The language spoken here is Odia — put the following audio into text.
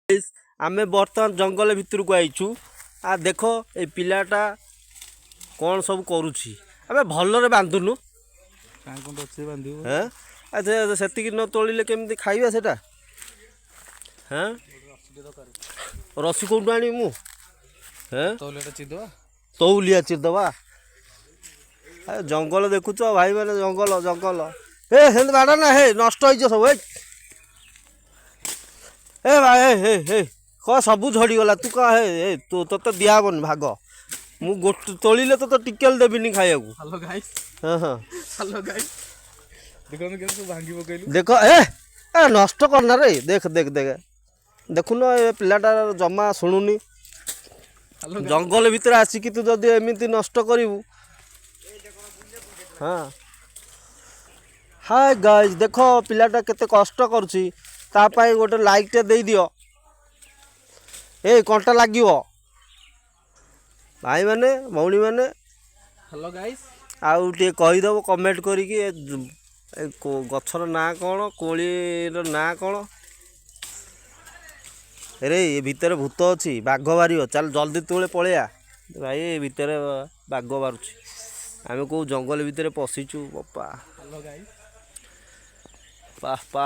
ଆମେ ବର୍ତ୍ତମାନ ଜଙ୍ଗଲ ଭିତରକୁ ଆଇଛୁ। ଆ ଦେଖ, ଏ ପିଲାଟା କ'ଣ ସବୁ କରୁଛି। ଆମେ ଭଲରେ ବାନ୍ଧୁନୁ। କାଇଁ, କ'ଣ ଅଛି ବାନ୍ଧିବୁ? ହେଁ, ଆଚ୍ଛା, ସେତିକି ନ ତୋଳିଲେ କେମିତି ଖାଇବା ସେଟା? ହେଁ, ରସି କୋଉଠୁ ଆଣିବି ମୁଁ? ହେଁ? ତଉଲିଆଟା ଚିରିଦେବା। ତଉଲିଆ ଚିରିଦେବା। ଆରେ, ଜଙ୍ଗଲ ଦେଖୁଛ ଭାଇମାନେ? ଜଙ୍ଗଲ, ଜଙ୍ଗଲ। ଏ ସେମିତି ବାଡ଼ା ନା ହେ, ନଷ୍ଟ ହେଇଯିବ ସବୁ। ଏ ଏ ଭାଇ, ହେ ହେ ହେ, କହ, ସବୁ ଝଡ଼ିଗଲା। ତୁ କହ, ହେ ହେ, ତୁ ତୋତେ ଦିଆହବନି ଭାଗ। ମୁଁ ଗୋଟେ ତୋଳିଲେ ତୋତେ ଟିକେ ଦେବିନି ଖାଇବାକୁ। Hello guys. ହଁ। ହ୍ୟାଲୋ ଗାଇସ୍, ଦେଖନ୍ତୁ କେମିତି ସବୁ ଭାଙ୍ଗି ପକେଇଲୁ। ଦେଖ, ଏ ଏ ନଷ୍ଟ କରନା ରେ। ଦେଖ ଦେଖ ଦେଖ, ଦେଖୁନ, ଏ ପିଲାଟା ଜମା ଶୁଣୁନି। ହ୍ୟାଲୋ। ଜଙ୍ଗଲ ଭିତରେ ଆସିକି ତୁ ଯଦି ଏମିତି ନଷ୍ଟ କରିବୁ। ହଁ, ହାଏ ଗାଇସ୍, ଦେଖ ପିଲାଟା କେତେ କଷ୍ଟ କରୁଛି। ତା ପାଇଁ ଗୋଟେ ଲାଇକ୍ଟେ ଦେଇଦିଅ। ଏ କଣ୍ଟା ଲାଗିବ, ଭାଇମାନେ, ଭଉଣୀମାନେ। Hello guys. ଆଉ ଟିକେ କହିଦେବ କମେଣ୍ଟ କରିକି, ଏ ଗଛର ନାଁ କ'ଣ, କୋଳିର ନାଁ କ'ଣ? ରେ, ଏ ଭିତରେ ଭୂତ ଅଛି, ବାଘ ବାହାରିବ। ଚାଲ ଜଲ୍ଦି ତୋଳେ, ପଳେଇବା ଭାଇ। ଏ ଭିତରେ ବାଘ ବାହାରୁଛି। ଆମେ କେଉଁ ଜଙ୍ଗଲ ଭିତରେ ପଶିଛୁ ବାପା। Hello guys. ପା ପା।